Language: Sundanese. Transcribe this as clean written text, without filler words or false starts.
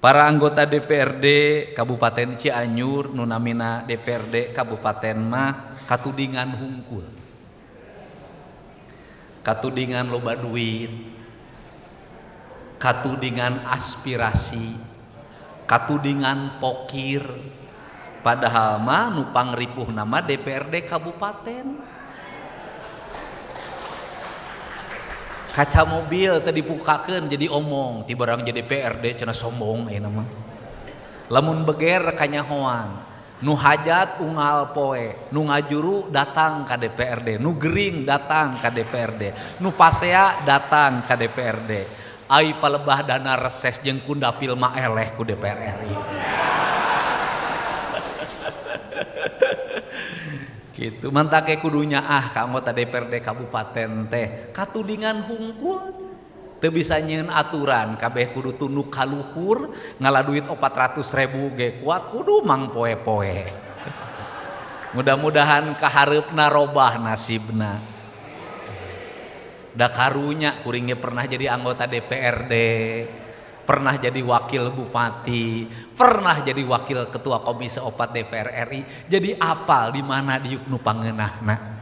Para anggota DPRD Kabupaten Cianjur nu namina DPRD Kabupaten mah katudingan hungkul. Katudingan loba duit, katudingan aspirasi, katudingan pokir. Padahal mah nu pangripuh nama DPRD Kabupaten. Kaca mobil tadi dibukakeun jadi omong, ti barang jadi DPRD cenah sombong ayeuna mah. Lamun beger kanyahoan, nu hajat unggal poe, nu ngajuru datang ka DPRD, nu gering datang ka DPRD, nu pasea datang ka DPRD. Ai palebah dana reses jeung kundapil mah eleh ku DPR RI. Gitu mantake kudunya ah ka anggota DPRD kabupaten teh katudingan hungkul teu bisa nyieun aturan kabeh kudu tunduk ka luhur ngala duit 400.000 ge kuat kudu mang poe-poe. Mudah-mudahan kahareupna robah nasibna. Da karunya kuring ge pernah jadi anggota DPRD, pernah jadi wakil bupati, pernah jadi wakil ketua komisi 4 DPR RI, jadi apal di mana diuk nu pangeunahna.